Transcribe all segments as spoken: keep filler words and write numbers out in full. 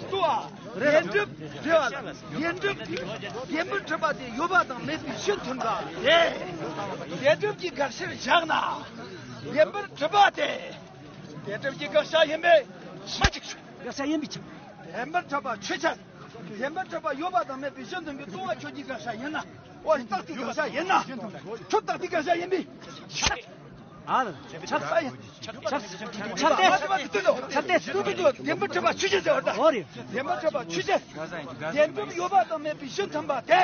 ལྟོས། དེ་འགྲུབ་རེད་བ། དེ་འགྲུབ། བདེན་པར་གྲུབ་པ་དེ་ཡོད་པ་དང་མེད་པའི་ཕྱིར་མཐུན་པ་སྟེ། དེ་འགྲུབ་ཀྱི་དགག་བྱར་བཞག་ན། བདེན་པར་གྲུབ་པ་དེ། དེ་འགྲུབ་ཀྱི་དགག་བྱ་ཡིན་པས་མ་ཁྱབ། དགག་བྱ་ཡིན་པས་ཁྱབ། བདེན་པར་གྲུབ་པ་ཆོས་ཅན། བདེན་པར་གྲུབ་པ་ཡོད་པ་དང་མེད་པའི་ཕྱིར་མཐུན་པའི་ལྟུང་བ་ཁྱོད་ཀྱི་དགག་བྱ་ཡིན་ན། འོ་རྟགས་དེའི་དགག་བྱ་ཡིན་ན། ཁྱོད་རྟགས་དེའི་དགག་བྱ་ཡིན་པས་ཁྱབ། ཨ་ལ། ཁྱབ་ས་ཡིན། ཁྱབ་ས་ཡིན། ཁྱབ་སྟེ། ཁྱབ་སྟེ། བདེན་པར་གྲུབ་པ་ཆོས་ཅན་ཟེར་བ་ད། འོ་རེད། བདེན་པར་གྲུབ་པ་ཆོས་ཅན། བདེན་གྲུབ་ཡོད་པ་དང་མེད་པའི་ཕྱིར་མཐུན་པ་སྟེ།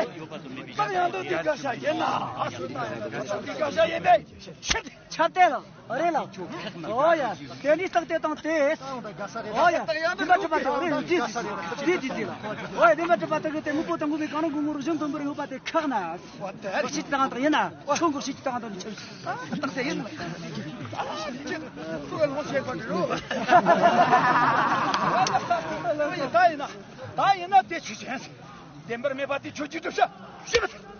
རྟགས་ཡང་དག་དེའི་དགག་བྱ་ཡིན་ན། རྟགས་དེའི་དགག་བྱ་ཡིན་པས་ཁྱབ། ཁྱབ་སྟེ་ལ། ཨ་རེ་ལ། ཨོ་ཡ། དེ་ནི་རྟགས་དེ་དང་དེ། ཨོ་ཡ། བདེན་པར་གྲུབ་པ་དེ་རེད། འདི་འདི་འདི་ལ། ཨོ་ཡ། བདེན་པར་གྲུབ་པ་དེ་གི་དེ་དངོས་པོ་དང་དངོས་མེད་གང་རུང་གི་ངོར་གཞན་དོན་པར་ཡོད་པ་དེ་ཁག་ན། འགོག་བྱེད་ཀྱི་རྟགས་དང་ཡིན་ན། ཁྱོད་འགོག་བྱེད་ཀྱི་རྟགས་དང་ནི་ཆགས་ཤིང་། རྟགས་དེ་ཡིན། ཁོ་ལ་ལོངས་སྤྱད་པ་འདྲ་རོ། ད་ཡིན་ན། ད་ཡིན་ན་དེ་ཆོས་ཅན། བདེན་པར་མེད་པ་དེ་ཁྱོད་ཀྱི་བསྒྲུབ་བྱ་ཞེས་པ་ལྟར།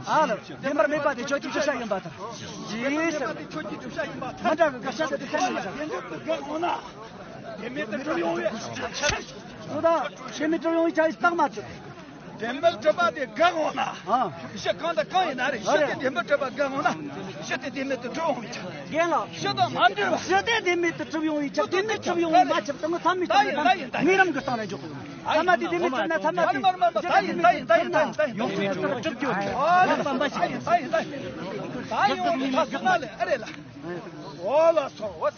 ཨ་ལ། བདེན་པར་མེད་པ་དེ་ཁྱོད་ཀྱི་བསྒྲུབ་བྱ་ཡིན་པ་ལྟར། ཞེས་ཟེར། བདེན་པར་མེད་པ་དེ་ཁྱོད་ཀྱི་བསྒྲུབ་བྱ་ཡིན་པ་ལྟར། མ་འདྲ་གི་དགག་བྱ་དེ་དེ་ཁྱད་མི་འདུག་བདེན་གྲུབ་ཏུ་དགག་འོང་ན། བདེན་མེད་དུ་གྲུབ་ཡོང་བའི་ཕྱིར། ཨོ་ད། བདེན་མེད་གྲུབ་ཡོང་བའི་ཕྱིར་རྟགས་མ་གྲུབ། བདེན་པར་གྲུབ་པ་དེ་དགག་འོང་ན། ཨ། གཞི་གང་དང་གང་ཡིན་ན་རེད། གཞི་དེ་བདེན་པར་གྲུབ་པ་དགག་འོང་ན། གཞི་དེ་བདེན་མེད་དུ་གྲུབ་འོང་བའི་ཕྱིར། རྒན་ལགས། གཞི་དང་མ་འབྲེལ་བ། གཞི་དེ་བདེན་མེད་དུ་གྲུབ་ཡོང་བའི་ཕྱིར། བདེན་མེད་གྲུབ་ཡོང་བའི་མ་ཁྱབ་དང་ངོ་ཚ་མི་ད་ཡིན་ད་ཡིན། དངོས་རང་གི་སྟེང་ལ་འཇོག་དགོས། ཐ་མ་དེ་བདེན་མེད་གྲུབ་ན་ཐ་མ་དེ། ད་ཡིན་ད་ཡིན་ད་ཡིན་ད་ཡིན་ད་ཡིན། ཡོངས་སུ་གྲུབ་རྒྱུ། ཨ་ལ་བསམ་པ་ཞིག་ད་ཡིན་ད་ཡིན་ད་ཡིན། ད་ཡོང་ཐ་སོང་ན་ལས་ཨ་རེད་ལ། འོ་ལགས་སོ། འོ་ད།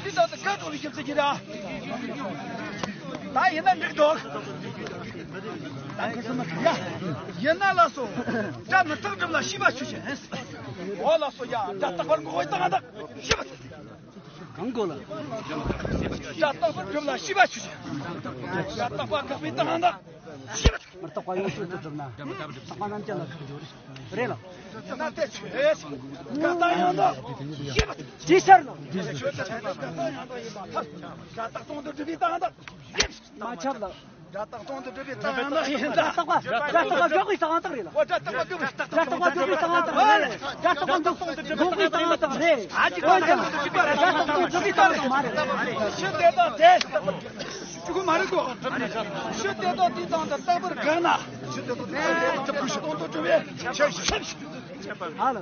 འདི་ལྟར་དུ་བཀའ་སྒྲོག་པའི་ཞིབ་ཚིག་གི་ར། ད་ཡིན་ན་འགྲིག་འདུག་ད་ཁུ་སུ་མ་ཡ། ཡིན་ན་ལགས་སོ། སྒྲ་མི་རྟག་སྒྲུབ་ལ་ཤེས་པ་ཆོས་ཅན། འོ་ལགས་སོ་ཡ། སྒྲ་རྟག་པར་འགོག་པའི་རྟགས་དང་ཤེས་པ། གང་གོ་ལ། སྒྲ་རྟག་པར་སྒྲུབ་ལ་ཤེས་པ་ཆོས་ཅན། སྒྲ་རྟག་པ་དགག་པའི་རྟགས་དང་ཤེས་པ། མི་རྟག་པ་ཡོངས་སུ་གྲུབ་ན། རྟག་པ་རྣམ་བཅད་ལ་ཁག་འཇོག་རེད། རེད་ལ། ཡིན་ན་དེ་ཆོས་ཅན། དགག་རྟགས་ཡང་དག་ཅེས་བྱར་ལ། ཆོས་ཅན། དགག་རྟགས་ཡང་དག་ཡིན་པ་ཐལ། སྒྲ་རྟག་སྟོང་དུ་གྲུབ་པའི་རྟགས་ཡང་དག་ཡིན། མ་ཁྱབ་ལ། སྒྲ་རྟག་སྟོང་དུ་གྲུབ་པའི་རྟགས་ཡང་དག་ཡིན་ད། རྟག་པ། སྒྲ་རྟག་པ་དགག་པའི་རྟགས་ཡང་དག་རེད་ལ། འོ་སྒྲ་རྟག་པ་དགག་པའི། སྒྲ་རྟག་པ་དགག་པའི་རྟགས་ཡང་དག་རེད། སྒྲ་རྟག་པ་འགོག་པའི་རྟགས་ཡང་དག་རེད། ཨ་ཅི་གོ་ཅི་གོ་ཅི་གོ་རེད། སྒྲ་རྟག་སྟོང་དུ་གྲུབ་པའི་རྟགས་ཡང་དག་མ་རེད། ཕྱིར་དེ་དག་དེ། ཅི་གོ་མ་རེད་གོ། ཕྱིར་དེ་དག་དེའི་སྟེང་དུ་རྟག་པར་དགག་ན། ཕྱིར་དེ་དག་དེ་སྟོང་དུ་གྲུབ་པའི་ཕྱིར། ཨ་ལ།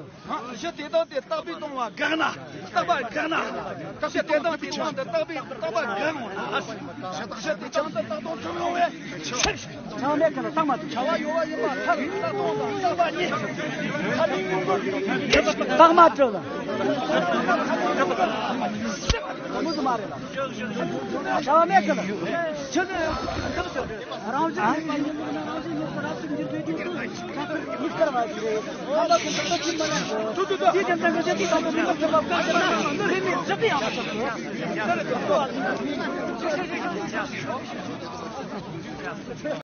གཞི་དེ་དག་དེ་རྟག་པའི་སྟོང་པ་དགག་ན། རྟག་པ་དགག་ན། གཞི་དེ་དག་དེའི་སྟེང་དུ་རྟག་པའི་རྟག་པ་དགག་འོང་ན། གཞི་དེ་སྟེང་དུ་རྟག་སྟོང་གྲུབ་ཡོང་བའི་ཕྱིར། བྱ་བ་མེད་ཀྱང་རྟགས་མ་གྲུབ། བྱ་བ་ཡོད་པ་ཡིན་པ་ཐལ། རྟག་སྟོང་དང་རྟག་པ་གཉིས་ཐལ། རྟགས་མ་གྲུབ་ལ། དངོས་སུ་མ་རེད་ལ། བྱ་བ་མེད་ཀྱང་ལ། ཆོས་དེ། རང་བཞིན་མེད་པ་ཡིན་ན་རང་བཞིན་མེད་པ་རབ་ཏུ་འགྱུར་བའི་རྒྱུ་མཚན་དེ་དམིགས་བཀར་བ་ཞིག་རེད། ད་ལྟ་དེ་ཚོ་ཅི་མ་ན། དེའི་རྒྱུ་མཚན་གྱིས་དེ་དང་དུ་མི་འགོག་ཐུབ་པ་བཀག་ཟེར་ན་དེ་མི་འཇིག་པའི་ཡང་མ་ཐུབ་ཀྱི།